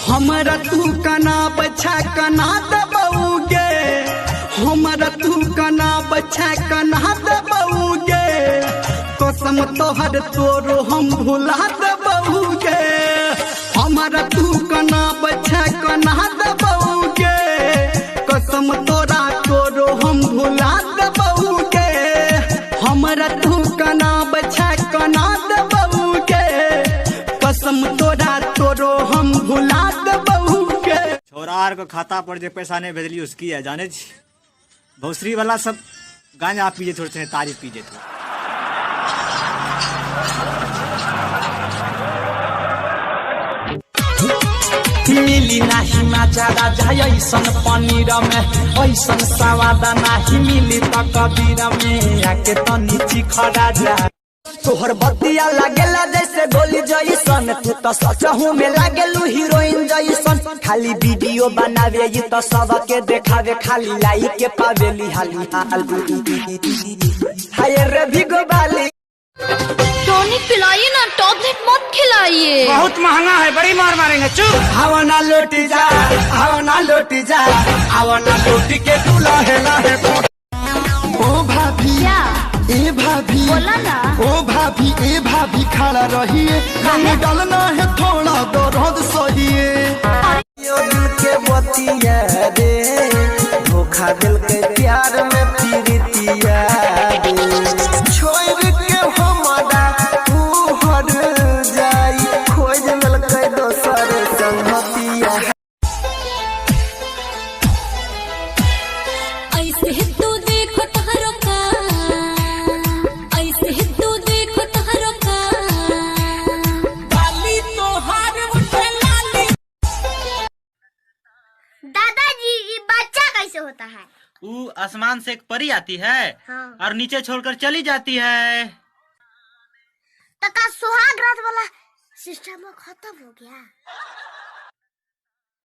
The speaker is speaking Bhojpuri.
हमरा तू कना बछा कना दबौगे, हमरा तू कना बछा कना दबौगे, कसम तोहर तोरो हम भुला दबौगे। हमरा तू कना बछा कना दबौगे, कसम तोरा तोरो हम भुला दबौगे। हमरा तू कना बछा कना दबौगे, कसम तोरा तोरो हम भुला दबौगे। छोरा आर के खाता पर जे पैसा नहीं भेजली उसकी है जाने छी। भौसरी वाला सब गांजा पीजे थोड़े से तारी पीजे थे। मिली नाही माजा राजा ऐसन पनीर में, ऐसन सवाद नाही मिली त कबीर में, आके तनी चीख राजा। तोहर बतिया लागेला जैसे गोली जैसन, तू तो सचहू में लागेलू हीरोइन जैसन। खाली वीडियो बनावे ई तो सबके देखावे, खाली लाइक के पावेली हाली हाली। हाय रे भिगो बाली। टॉनिक पिलाइए ना, टॉबलेट मत खिलाइए। बहुत महंगा है, बड़ी मार मारेंगे। चुप। हवना लोटी जा, हवना लोटी जा, हवना लोटी के तू लहे लहे। ओ भाभी, क्या ए भाभी, बोला ना। ओ भाभी, ए भाभी खड़ा रहिए, रंग डालना है थोड़ा दर्द सहिए। यो दिल के बतिया रे, धोखा दिल के प्यार में पीरितिया रे, छोड़ के हमरा तू हर जाई, खोज लेलकै दोसर संगतिया। ऐसे तू देखो तहरो का, ऐसे तू देखो तहरो का। दादाजी ये बच्चा कैसे होता है? ऊ आसमान से एक परी आती है। हाँ। और नीचे छोड़कर चली जाती है। तो का सुहाग रात वाला सिस्टम खत्म हो गया?